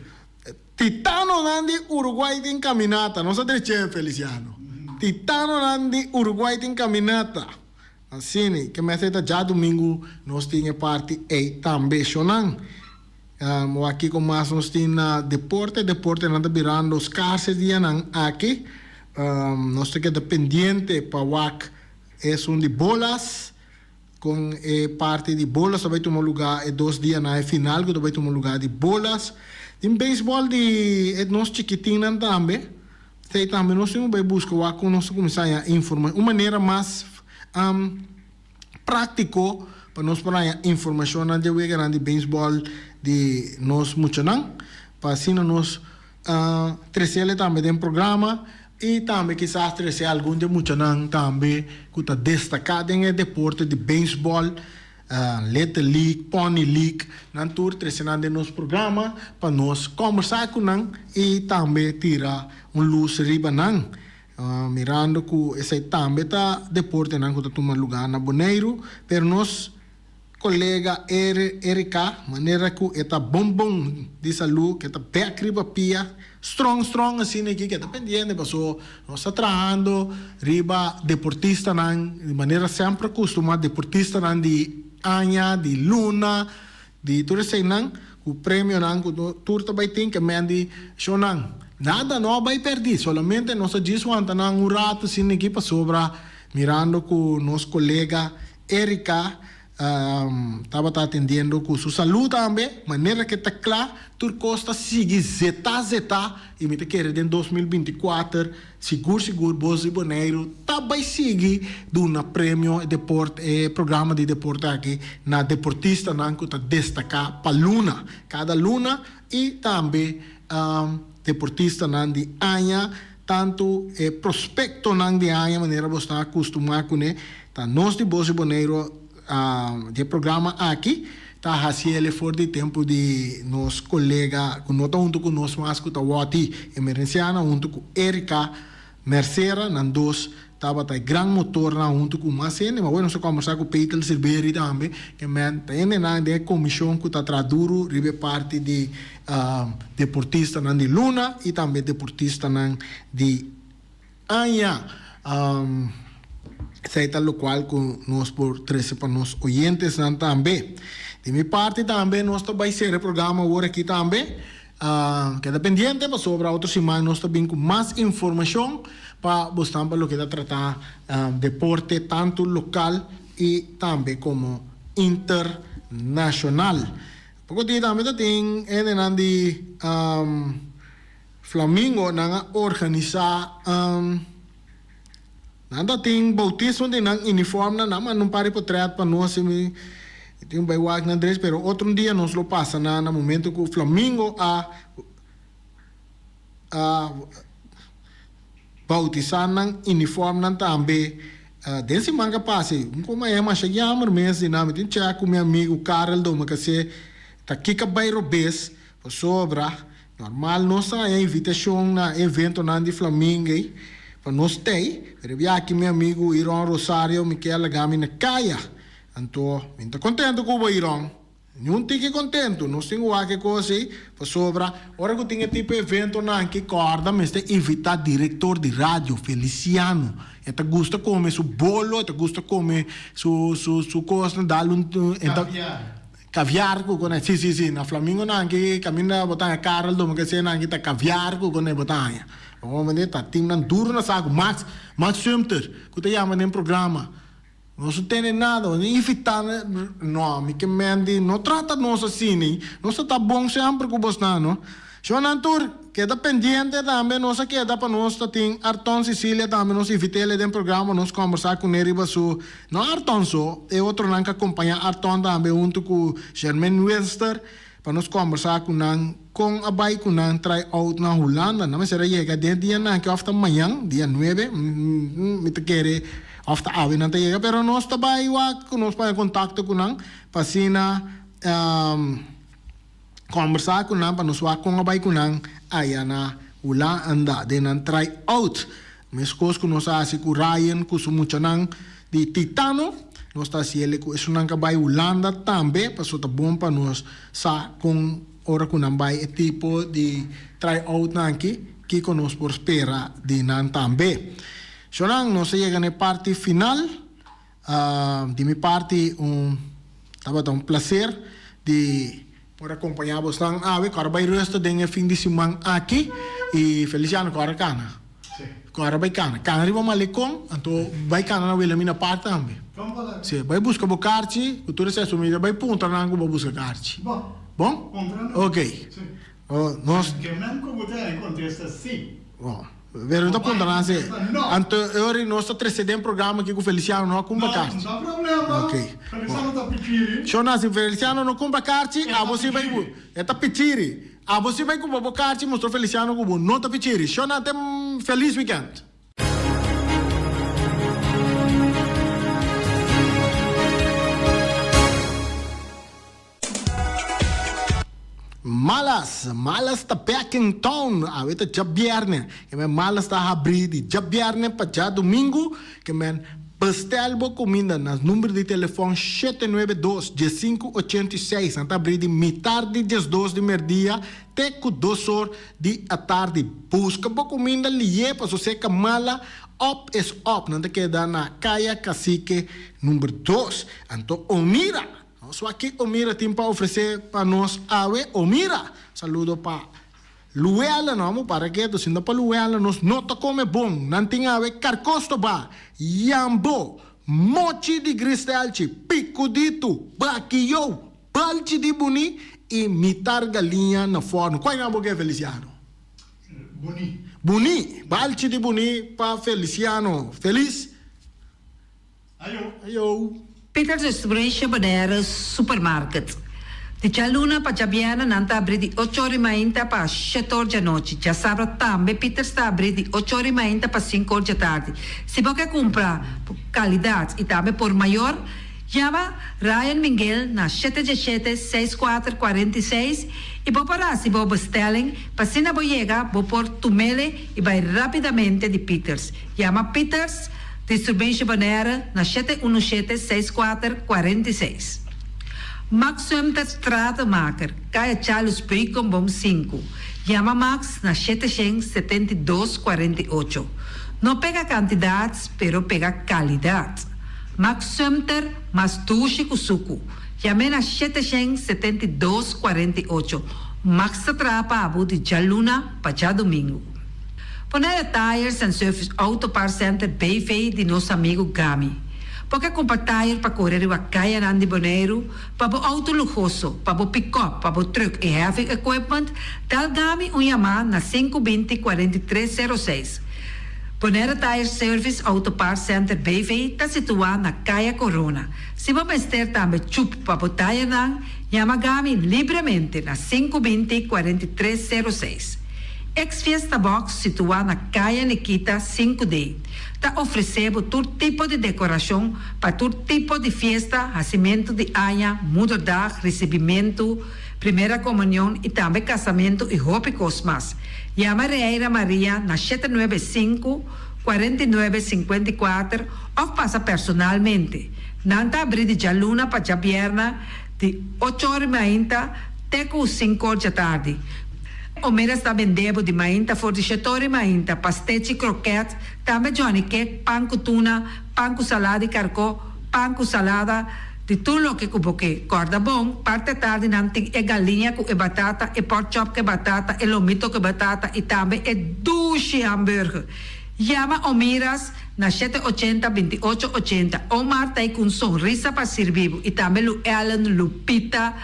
Titanonan di Uruguay tin caminata, nos a dreche Feliciano. Titanonan di Uruguay tin caminata. Asina, ke mester ta djadumingu nos tin e parti ei tambe. Shonnan, wak kiko mas nos tin na deporte. Deportenan ta birando skars e dianan aki. Nos ta keda pendiente pa wak esun di bolas. Con e parti di bolas ta bay tuma lugar e dos dianan e final cu ta bay tuma lugar di bolas. Tin baseball di e nos chikitinnan tambe. Esey tambe nos tin cu bay busca wak con nos ta cuminsa haña informa un manera mas practico pa nos por haña informacionnan di e weganan di baseball di nos muchanan pa asina nos Trece'le tambe den programa y tambe kisas trece algun di e muchanan tambe cu ta destaca den e deporte di baseball, Little League, Pony League, nan tur trece nan den nos programa pa nos combersa cu nan y tambe tira un luz riba nan. Mirando cu esey tambe ta deportenan cu ta tuma lugar na Boneiru, pero nos. Kolega Erika, manera ku e ta bon bon di salú, ke ta bèk riba pia, strong strong asina aki, ke ta pendiente paso nos ta trahando riba deportistanan di manera semper kustumá, deportistanan di aña, di luna, di tur eseinan, ku premionan ku tur ta bai tin ke men di shownan. Nada no a bai pèrdí, solamente nos a djis wanta nan un ratu sin aki pasobra mirando ku nos kolega Erika tabata atendiendo ku su salú tambe, manera ke ta kla tur kos ta sigui zetá zetá i mi ta kere den 2024 sigur sigur Bos di Boneiru ta bai sigui duna premio e deporte e programa di deporte aki na deportistanan ku ta destaká pa luna kada luna i tambe deportistanan di aña, tantu e prospektonan di aña manera bo sta akustumá kuné, ta nos di Bos di Boneiru di e programa aki ta hasi el for di tempu di nos kolega ku no ta huntu ku nos mas ku ta Wòti Emerenciana huntu ku Erika Mercera, nan dos tabata e gran motornan huntu ku mas hende, ma bueno nos a kombersá ku Peter Silveri tambe, ke men ta hendenan den e komishon ku ta traha duru riba e parti di deportistanan di luna i tambe deportistanan di aña. Esei ta lokual ku nos por trese pa nos oyentesnan tambe. Di mi parti tambe nos ta bai sera e programa awor aki tambe. Keda pendiente pasobra otro siman nos ta bin ku mas informashon pa bosnan pa loke ta trata deporte tantu lokal i tambe komo internashonal. Poko dia tambe ta tin hendenan di Flamingo nan a organisá Nan ta tin boutismo di nan uniformnan, nan manda un par di potret pa nos i mi tin bai wak nan drech, pero otro un dia nos lo pasa nan na momento ku Flamingo a a boutisá nan uniformnan tambe. Den siman ka pasa ei, un koma e masha jammer mes di nan, mi tin chèk ku mi amigu Karel Domacassé ta kiko a bai robes pasobra Normal nos ta haña invitashon na eventonan di Flamingo pa nos tei, pero e biaha aki mi amigu Iron Rosario mi kier laga mi na kaya. Anto mi no ta kontentu ku bo Iron, niun tiki kontentu. Nos tin ku wak e kos ei pasobra ora ku tin e tipo eventonan aki kòrda mester invitá direktor di radio Feliciano. E ta gusta kome su bolo, e ta gusta kome su su kosnan dal un. Caviar cu con e, si si si, na Flamingo nan ki caminda bo ta haña Karel Domingo ke nan ki ta caviar cu con e bo ta haña. Bo comprende? Ta team nan duro na saco. Max, Max Sumter cu ta yama den programa. Nos no tene nada, nos invita no, mi ke mendi no trata nos asina, nos ta ta bon semper cu bosnan no. Shownan tur, keda pendiente tambe, nos a keda pa nos ta tin Arton Cecilia tambe, nos invit'el den programa, nos combersa cune riba su, no Arton so, e otronan cu acompaña Arton tambe hunto cu Germaine Wilster, pa nos combersa cu nan con a bay cu nan try out na Hulanda. Nan mester a yega den dianan aki of ta mañan, dia nuebe, mi ta kere of ta awe nan ta yega, pero nos ta bay wak cu nos pone contacto cu nan pa asina. Kòmbersá ku nan pa nos wak kon a bai ku nan aya na Hulanda den nan try out. Meskos ku nos a hasi ku Ryan ku su muchanan di Titano, nos ta hasi ele ku esunnan ka bai Hulanda tambe pasobra ta bon pa nos sa kon ora ku nan bai e tipo di try outnan aki kiko nos por spera di nan tambe. Shornan, nos a yega na e parti final. Di mi parti un tabata un placer di por a compaña bosnan awe. Cu ora bay rusta den e fin di siman aki y Feliciano cu ora cana. Cu ora bay cana. Cana riba Malecon anto bay cana na Wilhelmina Park tambe. Si, bay busca bo carchi cu tur esei sumida bay puntra nan cu bo busca carchi. Bon? Ok. Nos. Bon. Pero no ta puntra nan si. Anto e ora nos ta trece den programa aki cu Feliciano no a cumpra carchi. No, no problema. Ok. Feliciano ta pichiri. Sho nan si Feliciano no cumpra carchi, abo si bay cu. E ta pichiri. Abo si bay cumpra bo carchi mustra Feliciano cu bo no ta pichiri. Sho nan ten feliz weekend. Malas, Malas ta back in town, awe ta djabierne, ke men Malas ta habri di djabierne pa djadumingu, ke men bestel bo kuminda na number di telefon shete nuebe dos, diesinku ochenta i seis, nan ta habri di mitar di diesdos di merdia te ku dos or di atardi. Buska bo kuminda liye paso seka mala op is op, nan ta keda na Kaya Cacique number dos. Anto Omira! Nos wak ki Omira tin pa ofresé pa nos awe. Omira! Saludo pa. Luella no amo para ketu, si no pa Luella nos no ta come bon. Nan tin awe karkó stobá, yambó, mochi di gristelchi, pikuditu, bakiyou, balchi di buní i mitar galiña na fòrnu. Kua nan bo ke, Feliciano? Buní. Buní, balchi di buní pa Feliciano. Felis. Ayo. Ayo. Peter Distribution Bonaire Supermarket. Di djaluna pa djabièrnè nan ta abrí di ocho ora i mainta pa shete or djanochi. Djasabra tambe Peters ta abrí di ocho ora i mainta pa sinku or djatardi. Si bo ke kumpra kalidat i tambe por mayor, yama Ryan Minguel na shete djeshete seis kuater 46 i bo por hasi bo bestelling pa asina bo yega bo por tumele i bai rápidamente di Peters. Yama Peters Distribution Bonaire na shete unu shete seis kuater 46. Max Sumter Stratenmaker, Kaya Charles Beukenboom sinku. Yama Max na 772 48. No pega kantidat, pero pega kalidat. Max Sumter mas dushi ku suku. Yam'é na 772 48. Max ta traha pa bo di djaluna pa djadumingu. Bonaire Tires and Service Auto Parts Center BV di nos amigu Gami. Bo ke kumpra tire pa kore riba kayanan di Boneiru, pa bo outo luhoso, pa bo pikòp, pa bo trùk i heavy equipment, dal Gami un yamá na sinku binti 43 sero seis. Bonaire Tire Service Auto Parts Center BV ta situá na Kaya Korona. Si bo mester tambe chup pa bo tirenan, yama Gami libremente na sinku binti 43 sero seis. Ex Fiesta Box, situá na Kaya Nikita 5D, ta ofresé bo tur tipo di dekorashon pa tur tipo di fiesta, hasimentu di aña, moederdag, risibimentu, primera komunion i tambe kasamentu i hopi kos mas. Yama Reira Maria na 795 49 54 òf pasa personalmente. Nan ta abrí di djaluna pa djabièrnè di 8 or i mainta te ku 5 or djatardi. Omeras ta bende bo di mainta for di 7 or i mainta, pastechi, kroket, tambe johnny cake, pan ku tuna, pan ku salada di karkó, pan ku salada, di tur loke ku bo ke. Kòrda bon, parti atardi nan tin e galiña ku e batata, e pork chop ku e batata, e lomito ku e batata i tambe e dushi hamburger. Yama Omiras na 780 28 80. Omar ta ei ku un sonrisa pa sirbi bo i tambe Lu Ellen, Lupita,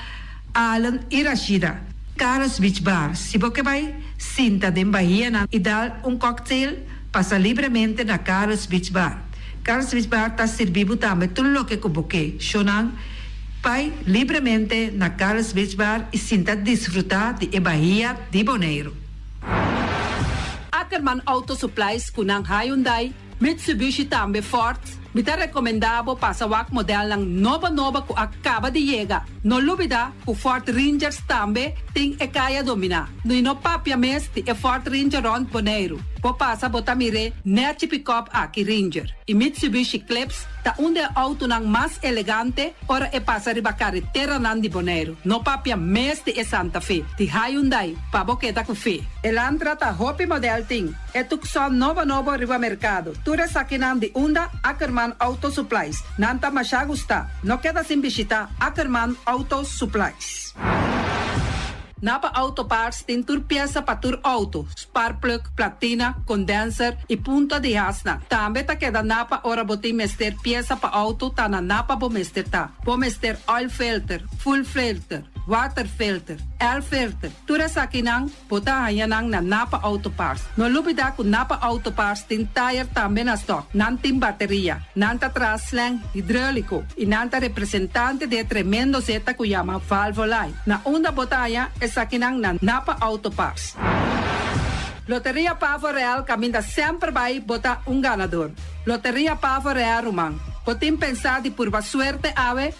Allen i Rashida. Carlos Beach Bar, Si bo ke bai sinta den bahianan i dal un cocktail, pasa libremente na Carlos Beach Bar. Carlos Beach Bar ta sirbi bo tambe tur loke ku bo ke. Shownan, bai libremente na Carlos Beach Bar i sinta disfrutá di e bahia di Boneiru. Ackerman Auto Supplies ku nan Hyundai, Mitsubishi tambe Ford, mi ta rekomendá bo pasa wak modelnan nobo nobo ku a kaba di yega. No lubidá ku Ford Rangers tambe tin e kaya dominá. I no papia mes di e Ford Ranger rònt Boneiru. Bo pasa bo ta mir'é nèchi pikòp aki Ranger. I Mitsubishi Eclipse ta un di e outonan mas elegante ora e pasa riba kareteranan di Boneiru. No papia mes di e Santa Fe, di Hyundai, pa bo keda ku fe. Elantra ta hopi modèl tin. E Tucson nobo nobo riba merkado. Tur esakinan di unda Ackerman Auto Supplies. Nan ta masha gustá. No keda sin bishitá Ackerman Auto Supplies. Napa Auto Parts tin tur piesa pa tur outo, sparkplug, platina, condenser i punta di hasnan. Tambe ta keda Napa ora bo tin mester piesa pa outo ta na Napa bo mester ta. Bo mester oil filter, fuel filter, water filter, air filter, tur esakinan bo ta haña nan na Napa Auto Parts. No lubidá ku Napa Auto Parts tin tayer tambe na stock. Nan tin bateria, nan ta traha slang hidróliko i nan ta representante di e tremendo zeta ku yama Valvoline. Na unda bo ta haña esakinan na Napa Auto Parts. Loteria Pavo Real kaminda semper bai bo ta un ganador. Loteria Pavo Real ruman, bo tin pensá di purba suerte awe?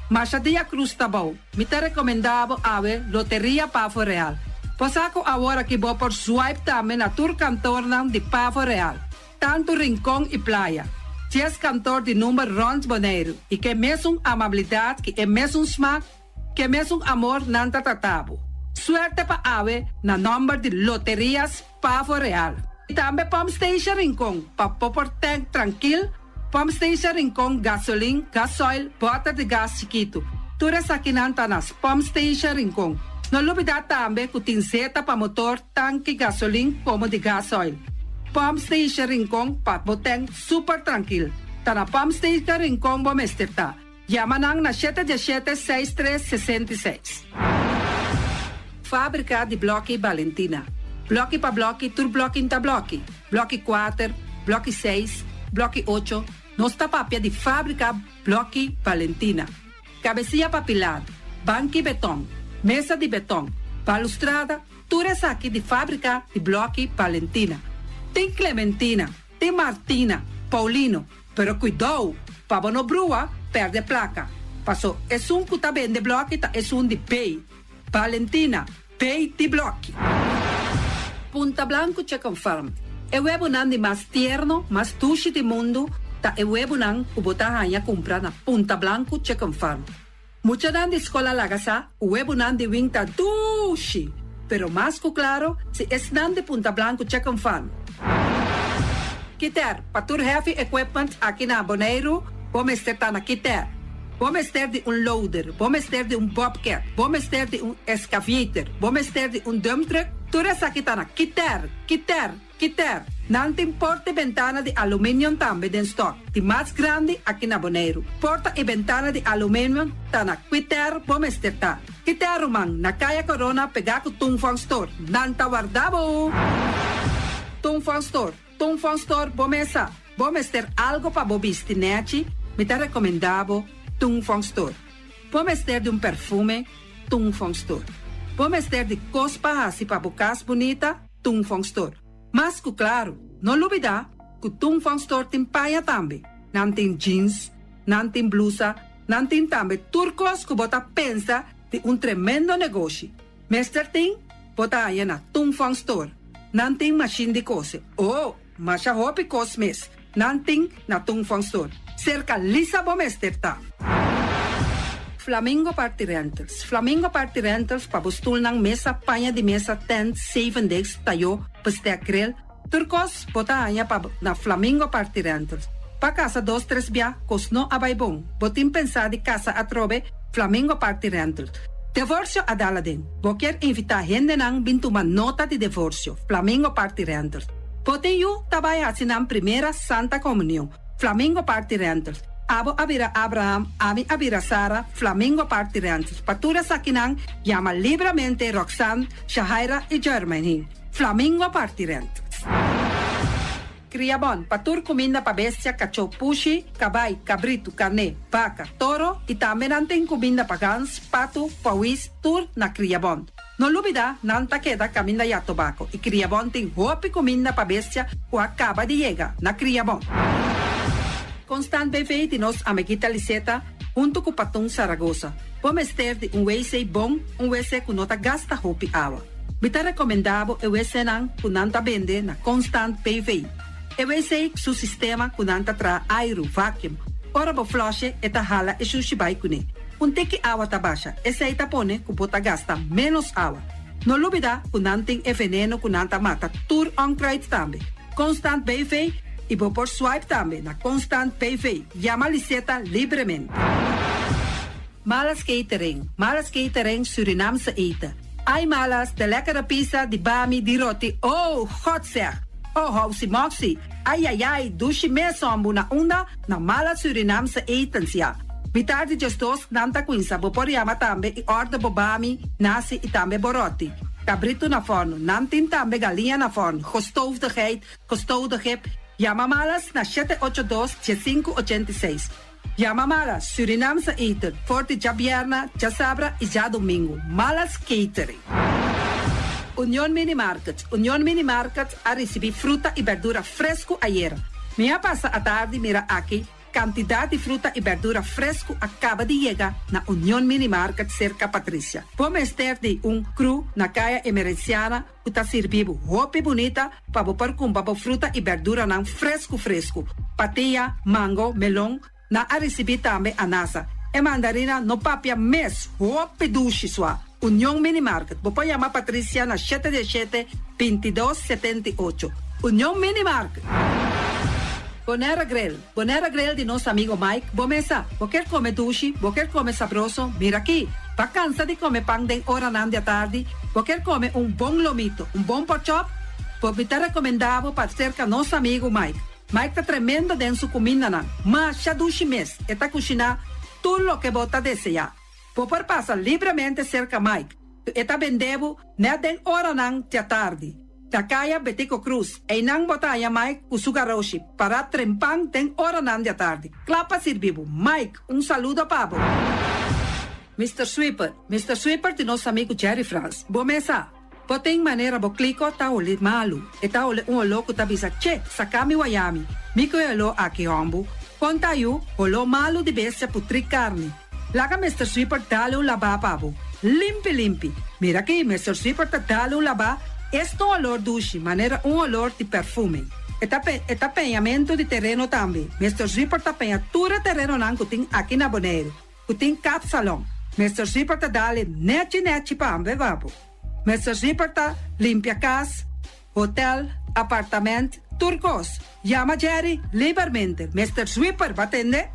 Masha dia Cruz ta bou. Mi ta rekomendá bo awe Loteria Pavo Real. Bo sa ku awor aki bo por swipe tambe na tur kantornan di Pavo Real, tantu Rincon i Playa. Dies kantor di number rònt Boneiru i ke mesun amabilidat ki e mesun smak, ke mesun amor nan ta trata bo. Suerte pa awe na nòmber di Loterias Pavo Real. I tambe Pump Station Rincon pa bo por tank trankil. Pump Station Rincon, gasolin, gasoil, bòter di gas chikitu. Tur esakinan ta na Pump Station Rincon. No lubidá tambe ku tin zeta pa motor, tanki gasolin komo di gasoil. Pump Station Rincon pa bo tèn super trankil. Ta na Pump Station Rincon bo mester ta. Yama nan na shete diesshete seis tres 66. Fábrika di blòki Balentina. Blòki pa blòki tur blòki n'ta blòki. Blòki kuater, blòki seis, blòki ocho, nos ta papia di fábrika blòki Balentina. Kabesia pa pilar, banki beton, mesa di beton, balustrada, tur esaki di fábrika di blòki Balentina. Tin Clementina, tin Martina, Paulino, Pero kuidou pa bo no brua perde plaka, paso esun ku ta bende bloki ta esun di bay. Valentina, bay di bloki. Punta Blanco Chicken Farm, E webonan di mas tierno, mas dushi di mundu ta e webonan ku bo ta haña kumpra na Punta Blanco Chicken Farm. Muchanan di skol a laga sa ku webonan di wing ta dushi, pero mas ku klaro si esnan di Punta Blanco Chicken Farm. Kiter, pa tur heavy equipment aki na Boneiru, bo mester ta na Kiter. Bo mester di un loader, bo mester di un bobcat, bo mester di un excavator, bo mester di un dump truck, tur esaki ta na Kiter, Kiter. Kiter, nan tin porta i bentana di aluminium tambe den stock, di mas grandi aki na Boneiru. Porta i bentana di aluminium ta na Kiter bo mester ta. Kiter ruman, na Kaya Corona pegá ku Tung Fong Store. Nan ta warda bo! Tung Fong Store, Tung Fong Store bo mesa. Bo mester algo pa bo bisti nechi, mi ta rekomendá bo Tung Fong Store. Bo mester di un perfume, Tung Fong Store. Bo mester di kos pa hasi pa bo kas bunita, Tung Fong Store. Mas ku klaru, no lubidá ku Tung Fong Store tin paña tambe. Nan tin jeans, nan tin blusa, nan tin tambe tur kos ku bo ta pensa di un tremendo negoshi. Mester tin, bo ta haña na Tung Fong Store. Nan tin mashin di kose. Oh, masha hopi kos mes nan tin na Tung Fong Store. Serka Lisa bo mester ta. Flamingo Party Rentals Flamingo Party Rentals pa bo stulnan, mesa, paña di mesa, tent, zeven desk, tayó, bestek, grill, tur kos bo ta haña pa na Flamingo Party Rentals. Pa kasa dos tres bia kos no a bai bon, bo tin pensá di kasa atrobe, Flamingo Party Rentals. Devorsio a dal aden, bo kier invitá hendenan bin tuma nota di devorsio, Flamingo Party Rentals. Bo tin yu ta bai hasi nan primera Santa Komunion, Flamingo Party Rentals. Abo a bira Abraham, ami a bira Sara, Flamingo Party Rentals. Pa tur esakinan, yama libramente Roxanne, Shahaira i Jermaine. Flamingo Party Rentals. Kria bon, pa tur kuminda pa bestia, kachó, pushi, kabai, kabritu, karné, baka, toro i tambe nan tin kuminda pa gans, patu, pawis, tur na Kria Bon. No lubida, nan ta keda kaminda ya tobako i Kriabon tin hopi kuminda pa bestia ku a kaba di yega na Kriabon. Constant BV di nos amiguita Liseta huntu ku Patun Saragosa. Bo mester di un wc bon, un wc ku no ta gasta hopi awa. Mi ta rekomendá bo e wcnan ku nan ta bende na Constant BV. E wc su sistema ku nan ta traha airu, vacuum. Ora bo flush'e e ta hala e shushi bai kuné. Un tiki awa ta basha, esei ta pone ku bo ta gasta ménos awa. No lubidá ku nan tin e veneno ku nan ta mata tur onkruid tambe. Constant BV i bo por swipe tambe na Constant BV. Yama Liseta libremente. Malas Catering, Malas Catering Surinaamse eten. Ai Malas, de lekkere pizza, di bami, di roti, oh, God zeg! Oh, housi moxi, ai ai ai, dushi mes hombu na unda? Na Malas Surinaamse etens, ya. Mitar di djesdos nan ta cuinsa, bo por yama tambe y order bo bami, nasi y tambe bo roti. Cabrito na forno, nan tin tambe galiña na forno, gestoofde geit, gestoofde kip. Yama Malas na shete ocho dos, diesinku ochenta i seis. Yama Malas Surinaamse eten for di djabierna, djasabra y djadomingo. Malas Catering. Union Mini Market Union Mini Market a ricibi fruta y berdura fresco ayera. Mi a pasa atardi mira aki cantidad di fruta y berdura fresco a caba di yega na Union Mini Market cerca Patricia. Bo mester di un crew na Caya Emerenciana ku ta sirbi bo hopi bunita pa bo por kumpra bo fruta i berduranan fresku fresku. Patia, mango, melon, nan a risibí tambe anasa. E mandarina no papia mes, hopi dushi sua. Union Mini Market, bo por yama Patricia na shete diesshete, bintidos, setenta i ocho. Union Mini Market! Bonera Grill, Bonera Grill di nos amigo Mike, bo mesa, bo kier come dushi, bo kier come sabroso, mira aki. Bo a cansa di come pan den oranan di atardi? Bo kier come un bon lomito, un bon porkchop? Bo mi ta recomenda bo pa cerca nos amigo Mike. Mike ta tremendo den su cumindanan. Masha dushi mes, e ta cushina tur loke bo ta desea. Bo por pasa libremente cerca Mike. E ta bende bo net den oranan di atardi. Na Caya Betico Croes, einan bo ta haya Mike cu su garoshi, para trempan den oranan di atardi. Cla pa sirbi bo. Mike, un saludo pa bo. Mister Sweeper, Mister Sweeper di nos amigo Jerry Frans. Bo mesa, bo tin manera bo kliko ta holi malu. E ta holi un oló ku ta bisa, Che, saka mi wayami. Mi ku e oló aki hòmbu. Kon ta yu, holó malu di bestia putrí karni. Laga Mister Sweeper dale un labá pa bo. Limpi limpi. Mira aki, Mister Sweeper ta dale un labá, esta un olor dushi, manera un olor di perfume. E ta e ta peñamentu di tereno tambe. Mister Sweeper ta peña tur e terenonan ku tin aki na Boneiru, ku tin kapsalon. Mister Sweeper ta dale nechi nechi pa ambe pa bo. Mister Sweeper ta limpia kas, hotel, apartament, tur kos. Yama Jerry libermente. Mister Sweeper ba tende?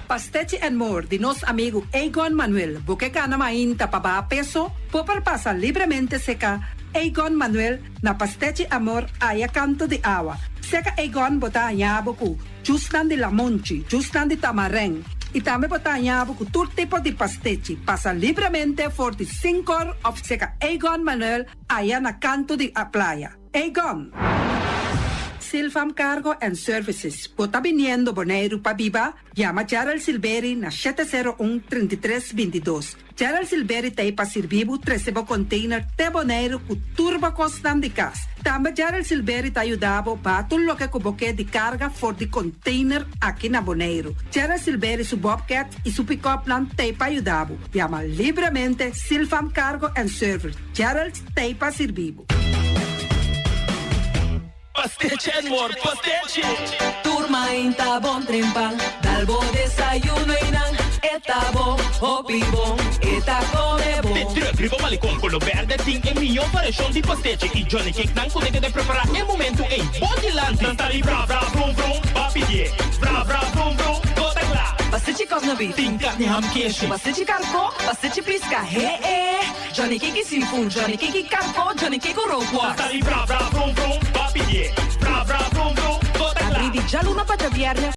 Pastechi and More di nos amigu Egon Manuel. Bo ke gana mainta pa baha peso? Bo por pasa libremente seka Egon Manuel na Pastechi Amor aya kanto di awa. Seka Egon bo ta haña bo ku jusnan di lamonchi, jusnan di tamarèn i tambe bo ta haña bo ku tur tipo di pastechi. Pasa libremente for di sinkor òf seka Egon Manuel aya na kanto di playa. Egon! Silfam Cargo and Services, Bo ta biniendo Boneiru pa biba? Yama Gerald Silberi na 701 33 22. Gerald Silberi ta ei pa sirbi bo trese bo container te Boneiru ku tur bo kosnan di kas. Tambe Gerald Silberi ta yuda bo baha tur loke ku bo ke di karga for di container aki na Boneiru. Gerald Silberi su bobcat i su pick-upnan ta ei pa yuda bo. Yama libremente Silfam Cargo and Service. Gerald ta ei pa sirbi bo. Pastechi and more, pastechi! Tur mainta bon trempan, dal bo desayuno y nan e ta bon, hopi bon, e ta come bon. De truck riba malecon color berde tin e miyo variacion di pastechi y Johnny Cake nan cu ta keda prepara e momento ey bo dilanti. Nan ta di bra bra brum brum, ba pidie, bra bra brum brum, bo ta cla. Pastechi cosna beef. Tin carni ham keshi. Pastechi carco, pastechi pisca, he e. Johnny Cake seafood, Johnny Cake karko, Johnny Cake rookworst. Sali bra bra vrum vrum, ba pidié. Bra bra vrum vrum, bo ta kla. Abri di djaluna pa djabièrnè.